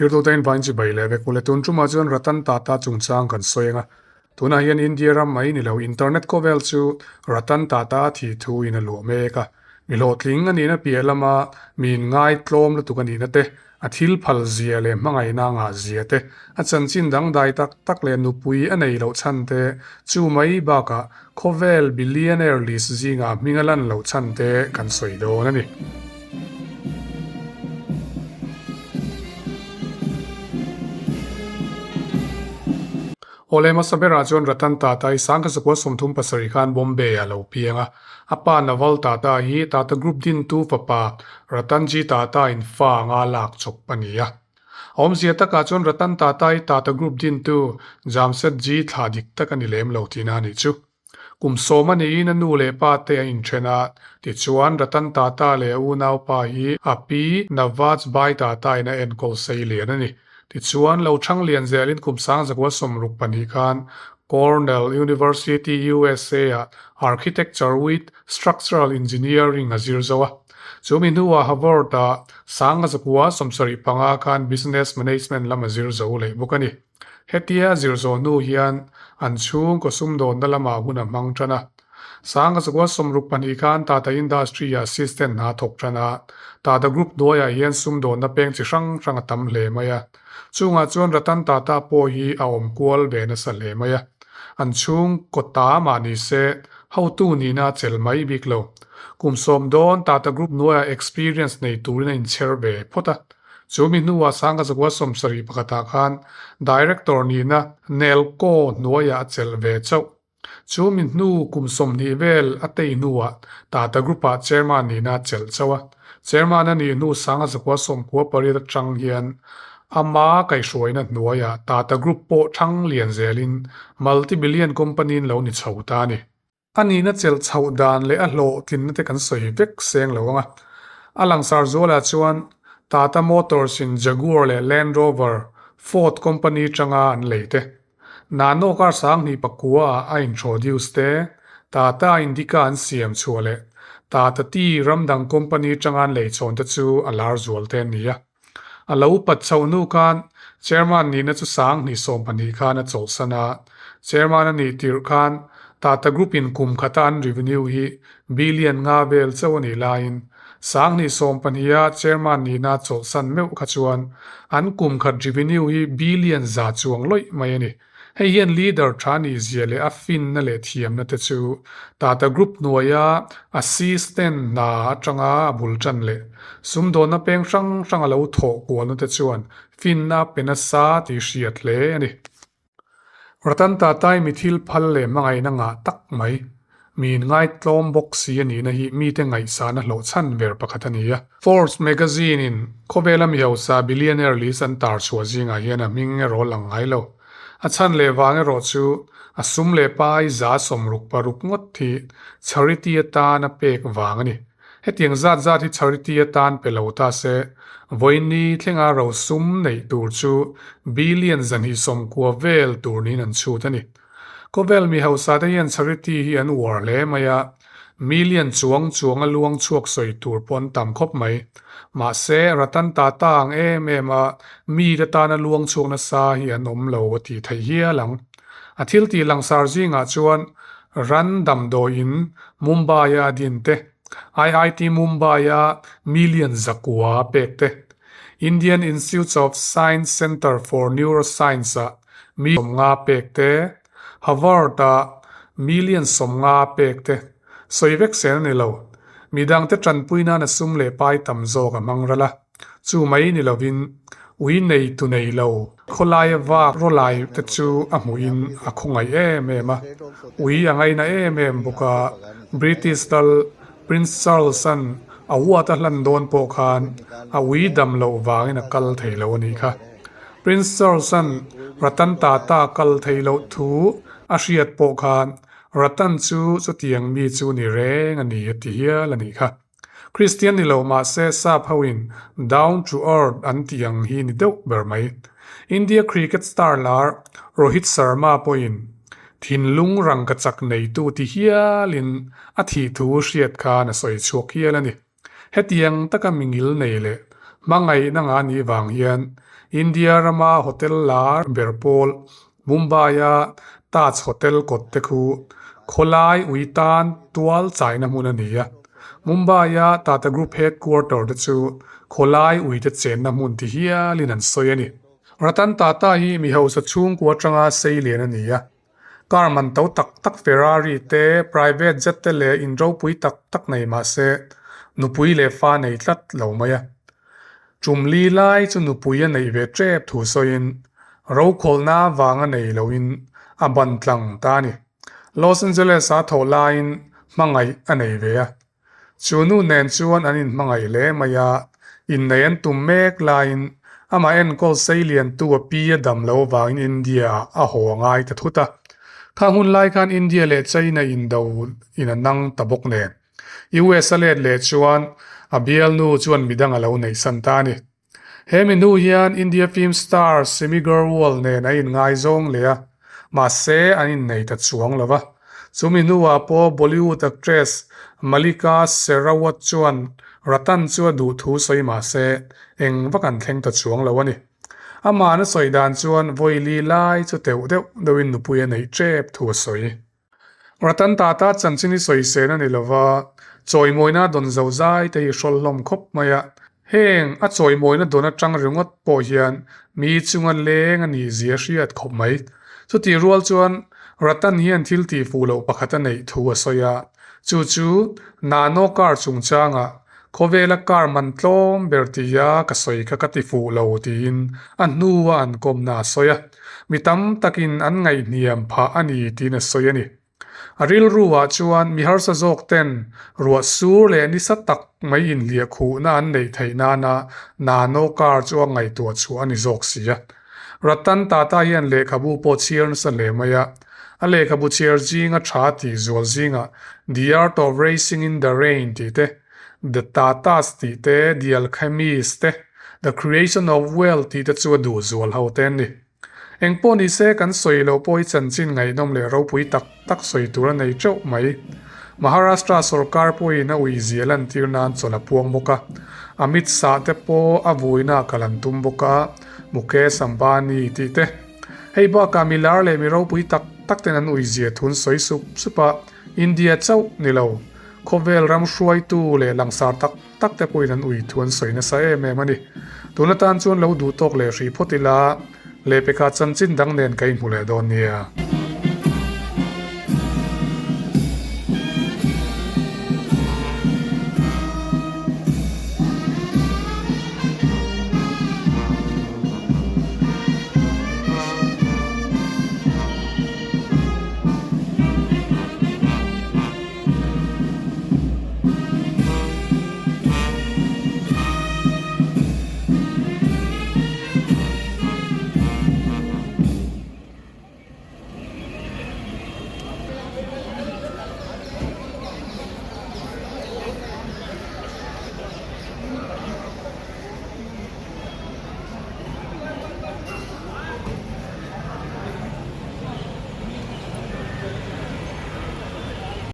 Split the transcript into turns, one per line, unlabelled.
Thirtute in vain chibai leh vek ule. Tun tumah chuan Ratan Tata chungchang kan sawi ang a. Tunah hian India ram mai ni lo internet khawvel chu Ratan Tata thih thu in a luah mek a. Mi hlawhtling a nihna piah lama mi in ngaitlawm lutuk a nihna te, a thil phal zia leh hmangaihna a ngah zia te, a chanchin dangdai tak tak leh nupui a nei loh chhan te, chu mai bakah khawvel billionaire list zingah hming a lan loh chhan te kan sawi dawn a ni. Awle hmasa berah chuan Ratan Tata hi Sangkazakua 37 khan Bombay ah lo piang a. A pa Naval Tata hi Tata Group dintu fapa Ratanji Tata in fa anga lak chawp a ni a. A awmzia takah chuan Ratan Tata hi Tata Group dintu Jamsetji thlah dik tak a ni lem lo tihna a nih chu. Kum sawm a niin a nu leh pa te a inthen a, tichuan Ratan Tata leh a unaupa hi a pi Navaj Bhai Tata in a enkawl sei lian a ni. Tichuan lo thang lian zelin kum 1962 khan Cornell University, USA ah Architecture with Structural Engineering a zir zo a. Chu mi hnuah Harvard ah 1975 khan Business Management lam a zir zo leh bawk a ni. Hetia zir zawh hnu hian an chhungkaw sumdawnna lamah hun a hmang tan a. 1962 khan Tata Industry-ah assistant hna thawk tan a, Tata Group hnuaiah hian sumdawnna peng chi hrang hrang a tam hle mai a. Chungah chuan Ratan Tata pawh hi a awm kual ve nasa hle mai a. An chhungkaw ta mah ni se, hotu nihna a chelh mai bik lo. Kum sawm dawn Tata Group hnuaiah experience nei turin a inchher ve phawt a. Chu mi hnuah 1971 pakhatah khan Director nihna Nelco hnuaiah a chelh ve chauh. Chu mi hnu kum 20 vel a tei hnuah Tata Group-ah Chairman nihna a chelh chauh a. Chairman a nih hnu 1998 atang hian ama kaihhruaina hnuaiah Tata Group pawh thang lian zelin multi-billion company-in lo ni chho ta a ni. A nihna chelh chhoh dan leh a hlawhtlinna te kan sawi vek seng lo ang a. A langsar zualah chuan Tata Motors in Jaguar leh Land Rover, Ford company tanga an lei te, Nano car 2009 ah a introduce te, Tata Indica an siam chhuah leh Tata Tea ramdang company tanga an lei chhawn te chu a lar zual te an ni a. A lo upat chhoh hnu khan Chairman nihna chu 2012 khan a chawlhsan a, Chairman a nih tirh khan Tata Group in kum khata an revenue hi billion nga vel chauh a nih laiin 2012 a Chairman nihna a chawlhsan meuh kha chuan an kum khat revenue hi billion za chuang lawih mai a ni. Hei hian leader tha nih zia leh a finna leh thiamna te chu Tata Group hnuaia assistant hna atanga a bul tan leh sumdawnna peng hrang hrang a lo thawh kualna te chuan finna a pe nasa tih hriat hle a ni. Ratan Tata i mi thil phal leh hmangaihna ngah tak mai. Mi inngaitlawm bawk si a nihna hi mite ngaihsana hlawhchhan ber pakhat a ni a. Forbes magazine in khawvela mi hausa billionaire list an tar chhuah zingah hian a hming erawh lang ngai lo. A chhan leh vang erawh chu a sum leh pai 66 ngawt hi charity atan a pek vang a ni. Hetiang zat zat hi charity atan pe lo ta se, vawiin thlenga ro sum neih tur chu billion 290 vel tur niin an chhut a ni. Khawvel mi hausa te hian charity hi an uar hle mai a, million chuang chuang a luang chhuak sawi tur pawh an tam khawp mai. Mahse, Ratan Tata ang em em a mi te tana luang chhuak nasa hi an awm lo a tih theih hial ang. A thil tih langsar zingah chuan ran damdawiin Mumbai-a a din te, IIT Mumbai-a million zakua a pek te, Indian Institute of Science Centre for Neuroscience-a Mi 50 pek te, Harvard ah million 50 pek te, sawi vek sel a ni lo. Midangte tanpui nan a sum leh pai tam zawk a hmang ral a. Chu mai ni lovin ui nei tu nei lo khawlaia vak rawlai te chu a hmuhin a khawngaih em em a. Ui a ngaina em em bawk a, British lal Prince Charles-a'n a huat a hlan dawn pawh khan a ui dam loh vangin a kal thei lo a nih kha. Prince Charles-a'n Ratan Tata kal thei loh thu a hriat pawh khan Ratan chu chutiang mi chu ni reng a ni a ti hial a nih kha. Kristian ni lo mah se sap hoin down to earth an tih ang hi ni deuh ber mai. India cricket star lar Rohit Sharma pawhin thinlung rangka chak neitu ti hialin a thih thu hriat khan a sawi chhuak hial a ni. Hetiang taka mingil nei leh Hmangaihna nga nih vang hian India rama hotel lar ber pawl Mumbai-a Taj Hotel kawt te khu khawlai ui tan tual chaina hmun a ni a. Mumbai-a Tata Group headquarter te chu khawlai ui te chenna hmun ti hialin an sawi a ni. Ratan Tata hi mi hausa chhungkua atanga sei lian a ni a. Car man to tak tak Ferrari te, private jet te leh in ropui tak tak nei mah se nupui leh fa nei tlat lo mai a. Tum li lai chu nupui a neih ve tep thu sawiin rokhawlhna vanga nei loin a ban tlang ta a ni. Los Angeles-a thawh laiin hmangaih a nei ve a. Chu nu nen chuan an inhmangaih hle mai a, inneih an tum mek laiin amah enkawl sei liantu a pi a dam lo vangin India-ah a haw a ngai ta thut a. Kha hun lai khan India leh China indo in a nang ta bawk nen. US a let leh chuan a bialnu chuan midang a lo neihsan ta a ni. He mi hnu hian India film star Simi Garewal nen a inngaizawng leh a, mahse an innei ta chuang lo va. Chu mi hnuah pawh Bollywood actress Mallika Sherawat chuan Ratan chu a duh thu sawi mahse eng vak an thleng ta chuang lo a ni. Amah na sawi dan chuan vawi li lai chu teuh deuh deuhin nupui a neih tep thu a sawi. Ratan Tata chanchin hi sawisel a ni lova, chawimawina dawn zo zai te hi hrawl hlawm khawp mai a. Heng a chawimawina dawn atang ringawt pawh hian mi chunga leng a nih zia hriat khawp mai. Chutih rual chuan Ratan hian thil tih fuh loh pakhat a neih thu a sawi a, chu chu Nano car chungchangah Khawvela car man tlawm ber tia ka sawi kha ka ti fuh lo tiin a hnua an kawmna a sawi a, mi tam takin an ngaihhniam phah a ni tiin a sawi a ni. A rilruah chuan mi harsa zawk ten ruah sur leh nisa tak mai inhliah khuhna an neih theih nana Nano car chu a ngaihtuah chhuah a ni zawk si a. Ratan Tata hian lehkhabu pawh chhiar nasa hle mai a, a lehkhabu chhiar zinga tha tih zual zingah The Art of Racing in the Rain tih te, The Tatas tih te, The Alchemist te, The Creation of Wealth tih te chu a duh zual ho te an ni. Engpawh ni se kan sawi loh pawh hi chanchin ngaihnawm leh ropui tak tak sawi tur a nei teuh mai. Maharashtra sorkar pawhin a uizia lantir nan chawlh a puang bawk a, Amit Shah te pawh a vuina a kal an tum bawk a, Mukesh Ambani tih te. Hei bakah mi lar leh mi ropui tak tak ten an uizia thun sawi sup sup a, India chauh ni lo, khawvel ram hruaitu leh langsar tak tak te pawhin an ui thu an sawi nasa em em a ni. Tun atan chuan lo duh tawk leh hrih phawt ila, lehpekah chanchin dang nen ka inhmu leh dawn nia.